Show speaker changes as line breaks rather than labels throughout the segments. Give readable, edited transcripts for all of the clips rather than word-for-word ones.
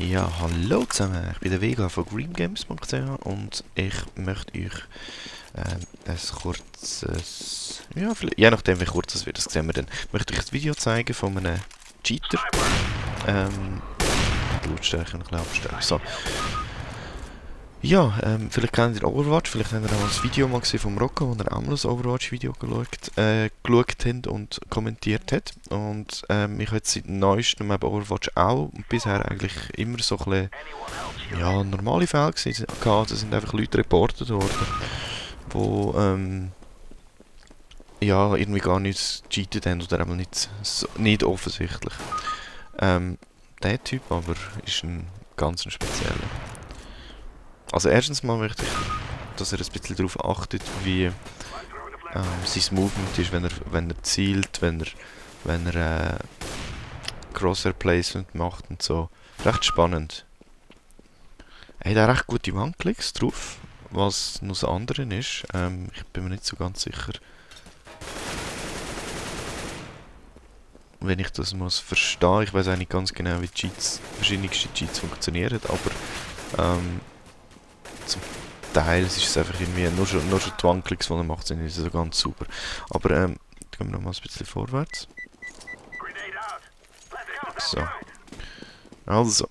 Ja, hallo zusammen, ich bin der Vega von greengames.ch und ich möchte euch ein kurzes, ja, je nachdem wie kurz es wird, das sehen wir dann, möchte euch ein Video zeigen von einem Cheater. Die Lautstärke ein bisschen abstellen. So. Ja, vielleicht kennt ihr Overwatch, vielleicht habt ihr auch ein Video mal gesehen vom Roca, wo er auch mal ein Overwatch-Video geschaut hat und kommentiert hat. Und ich habe jetzt seit neuestem eben Overwatch auch und bisher eigentlich immer so ein bisschen, ja, normale Fälle gewesen. Da sind einfach Leute reportet worden, wo ja, irgendwie gar nichts cheatet haben oder einmal nicht offensichtlich. Der Typ aber ist ein ganz spezieller. Also erstens mal möchte ich, dass er ein bisschen darauf achtet, wie sein Movement ist, wenn er zielt, wenn er Crosshair Placement macht und so. Recht spannend. Er hat auch recht gute Wandklicks drauf, was noch das andere ist. Ich bin mir nicht so ganz sicher, wenn ich das muss verstehen. Ich weiß auch nicht ganz genau, wie verschiedenste Cheats funktionieren, aber zum Teil ist es einfach irgendwie nur schon die Wandklicks, die er macht, sind nicht so ganz super. Aber gehen wir noch mal ein bisschen vorwärts. So. Also,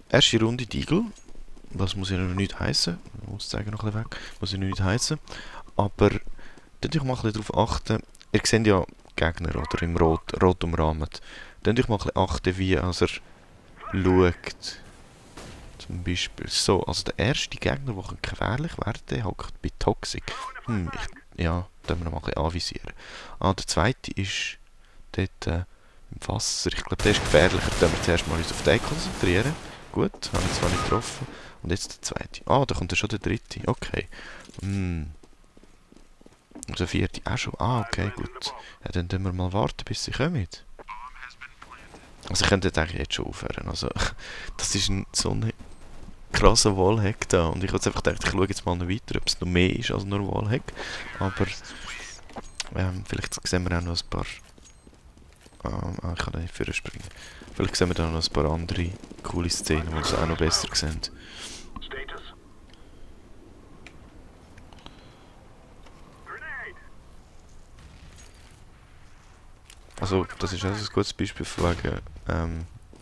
erste Runde Deagle. Das muss ja noch nicht heissen. Ich muss zeigen noch ein bisschen weg. Muss ja noch nicht heissen. Aber könnt ihr mal ein bisschen darauf achten. Ihr seht ja Gegner oder im Rot umrahmt. Könnt ihr mal ein bisschen achten, wie er schaut. Zum Beispiel so, also der erste Gegner, der gefährlich werden kann, hockt bei Toxic. Ja, da müssen wir mal ein bisschen anvisieren. Der zweite ist dort im Wasser. Ich glaube, der ist gefährlicher. Da müssen wir zuerst mal uns auf den konzentrieren. Gut, haben wir zwar nicht getroffen. Und jetzt der zweite. Da kommt ja schon der dritte. Okay. Und der vierte auch schon. Okay, gut. Ja, dann müssen wir mal warten, bis sie kommen. Also ich könnte eigentlich jetzt schon aufhören. Also, das ist so ein krasser Wallhack da. Und ich habe einfach gedacht, ich schaue jetzt mal noch weiter, ob es noch mehr ist als nur Wallhack. Aber vielleicht sehen wir auch noch ein paar... ich kann da nicht vorher springen. Vielleicht sehen wir dann noch ein paar andere coole Szenen, die es auch noch besser sehen. Also, das ist auch ein gutes Beispiel von wegen,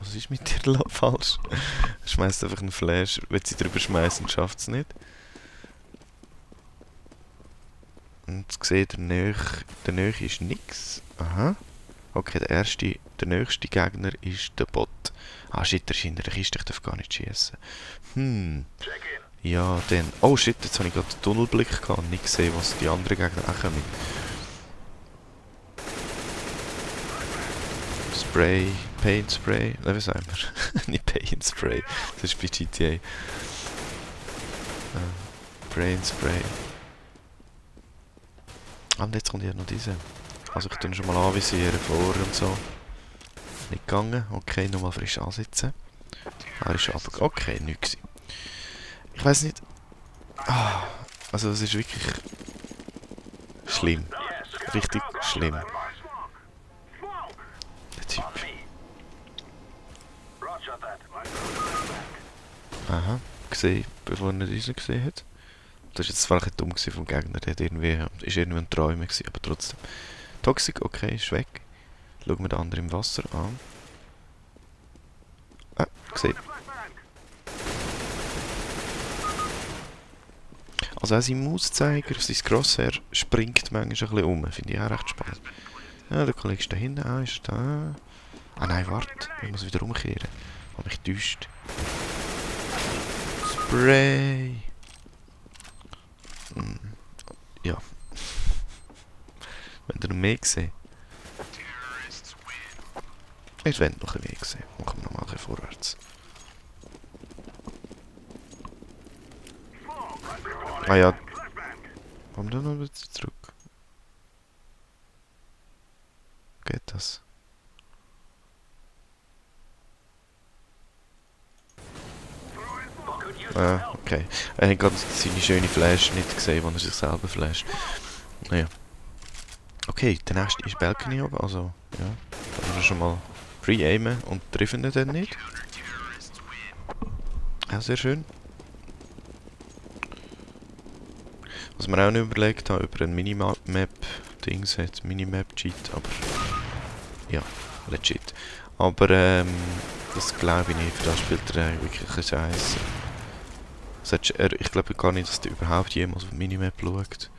was ist mit dir falsch? Er schmeißt einfach einen Flash, wenn sie drüber schmeißen, schafft es nicht. Und seht, der Nähe ist nix. Aha. Okay, der nächste Gegner ist der Bot. Shit, der ist hinter der Kiste, ich darf gar nicht schiessen. Ja, dann... Oh shit, jetzt habe ich gerade den Tunnelblick gehabt und nicht gesehen, was die anderen Gegner auch kommen. Spray, Paint Spray, was sagen wir? Nicht Paint Spray, das ist bei GTA. Brain Spray. Und jetzt kommt ja noch diese. Also ich tue schon mal anvisieren, vor und so. Nicht gegangen, okay, nochmal frisch ansitzen. Er ist runter. Okay, nichts. Ich weiß nicht. Also es ist wirklich schlimm. Richtig schlimm. Typ. Aha, gesehen, bevor er nicht uns gesehen hat. Das war jetzt zwar ein bisschen dumm vom Gegner, der hat irgendwie ein Träumer gewesen, aber trotzdem. Toxic, okay, ist weg. Schauen wir den anderen im Wasser an. Gesehen. Also auch sein Mauszeiger, sein Crosshair springt manchmal ein bisschen um, finde ich auch recht spannend. Ja, der Kollege ist da hinten, ist da. Nein, warte, ich muss wieder umkehren. Ich habe mich getäuscht. Spray! Ja. Wenn ihr noch mehr gesehen. Ich will noch ein bisschen mehr sehen. Machen wir noch mal ein bisschen vorwärts. Ja. Kommen wir noch ein bisschen zurück. Geht das? Okay. Er hat gerade seine schöne Flash nicht gesehen, wenn er sich selber flasht. Naja. Okay, der nächste ist Balcony oben, also ja. Da muss er schon mal pre-aimen und treffen ihn dann nicht. Ja, sehr schön. Was wir auch nicht überlegt haben, über ein Minimap-Dings hat, Minimap-Cheat, aber ja, legit. Aber das glaube ich nicht, da spielt er wirklich eine Scheiße. Ich glaube gar nicht, dass der überhaupt jemals auf die Minimap schaut.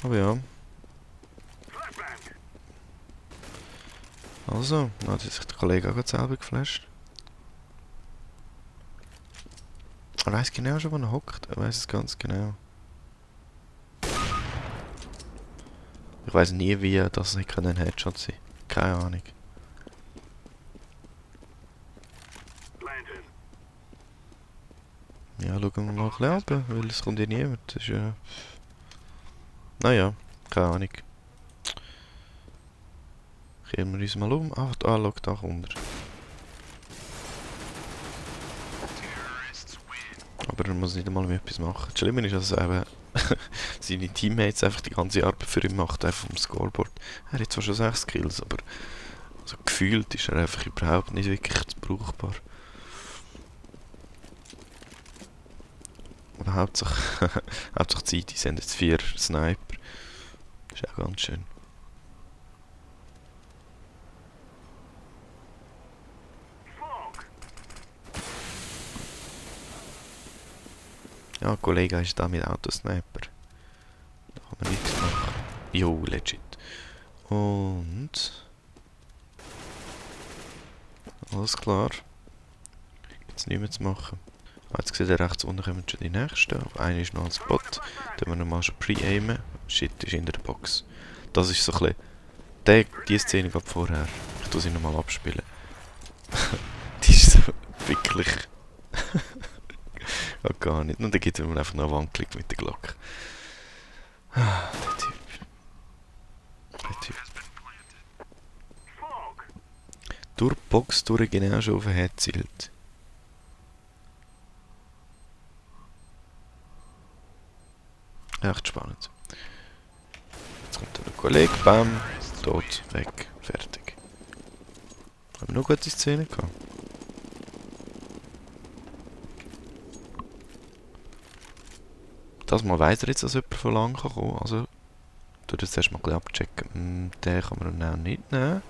Aber ja. Also, dann hat sich der Kollege auch gerade selber geflasht. Er weiss genau schon, wo er hockt. Er weiss es ganz genau. Ich weiss nie, wie das nicht ein Headshot sein kann. Keine Ahnung. Ja, schauen wir mal ein bisschen runter, weil es kommt ja niemand. Das ist ja... Naja, keine Ahnung. Kehren wir uns mal um. Ah, schau, da kommt er. Aber er muss nicht einmal mehr etwas machen. Das Schlimme ist, dass eben seine Teammates einfach die ganze Arbeit für ihn macht, einfach vom Scoreboard. Er hat zwar schon 6 Kills, aber also gefühlt ist er einfach überhaupt nicht wirklich brauchbar. Aber Hauptsache Zeit, die sind jetzt 4 Sniper. Ist auch ganz schön. Ja, Kollege ist da mit Autosniper. Da kann man nichts machen. Jo, legit. Und... Alles klar. Jetzt nichts mehr zu machen. Jetzt sieht ihr rechts unten kommen schon die nächsten. Auf einen ist noch ein Spot. Da müssen wir mal schon pre-aimen. Shit, ist in der Box. Das ist so ein bisschen... Die Szene gerade vorher. Ich tue sie nochmal abspielen. Die ist so wirklich... Ja, gar nicht. Und dann gibt es mir einfach noch einen Wandklick mit der Glocke. Ah, der Typ. Der Typ. Durch die Box durch genau schon auf den Head zielt. Echt spannend. Jetzt kommt dann der Kollege, bam, tot, weg, fertig. Haben wir noch gute Szene gehabt? Das Mal weiss er jetzt, dass jemand von lang kommen kann. Also, tu das erst mal ein bisschen abchecken. Den kann man dann auch nicht nehmen.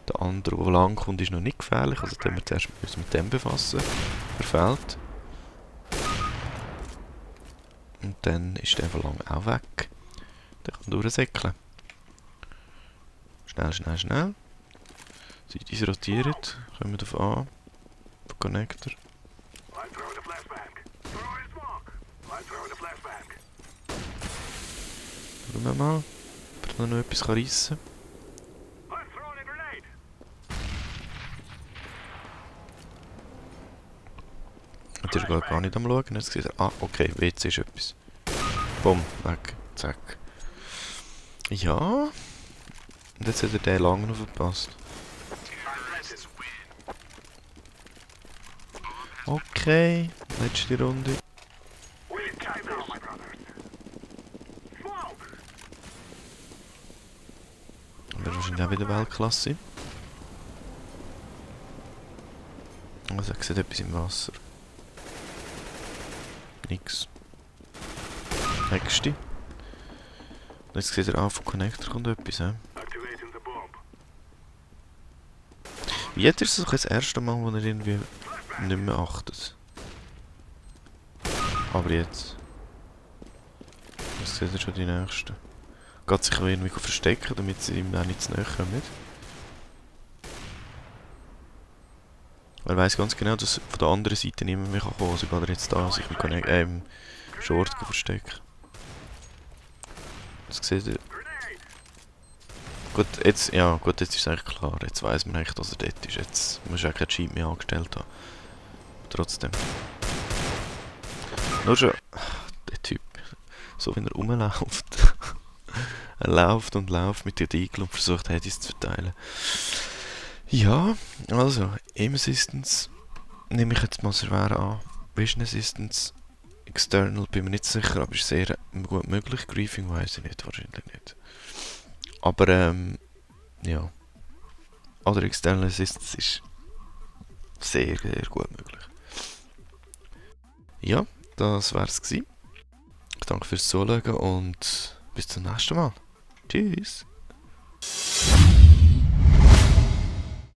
Der andere, der lang kommt, ist noch nicht gefährlich. Also, den müssen wir zuerst mit dem befassen. Er fehlt. Und dann ist der von lang auch weg. Der kann durchsäckeln. Schnell, schnell, schnell. Seit uns rotiert, kommen wir drauf an. Auf Connector. Schauen wir mal, ob er noch etwas reissen kann. Jetzt ist er gar nicht am Schauen. Jetzt sieht er, ah, okay, WC ist etwas. Bumm, weg, zack. Ja. Und jetzt hat er den lange noch verpasst. Okay, letzte Runde. Aber wahrscheinlich auch wieder Weltklasse. Also er sieht etwas im Wasser. Nix. Nächste. Jetzt sieht er von Connector kommt etwas, he? Wie hat er es das erste Mal, wo er irgendwie nicht mehr achtet? Aber jetzt. Jetzt sieht er schon die nächste. Geht sich irgendwie verstecken, damit sie ihm auch nicht zu nahe kommen. Er weiss ganz genau, dass von der anderen Seite niemand mehr kommen kann. Also geht er jetzt da sich im Short verstecken. Das sieht er. Gut, jetzt, ja, gut, jetzt ist es eigentlich klar. Jetzt weiss man eigentlich, dass er dort ist. Jetzt muss er keinen Cheat mehr angestellt haben. Trotzdem. Nur schon, der Typ, so wie er rumläuft. Er läuft und läuft mit der Diegel und versucht, Handys zu verteilen. Ja, also, Aim Assistance nehme ich jetzt mal schwer an. Vision Assistance, External bin mir nicht sicher, aber ist sehr gut möglich. Griefing weiss ich nicht, wahrscheinlich nicht. Aber ja. oder externe Assistance ist sehr, sehr gut möglich. Ja, das wär's gewesen. Danke fürs Zuschauen und bis zum nächsten Mal. Tschüss.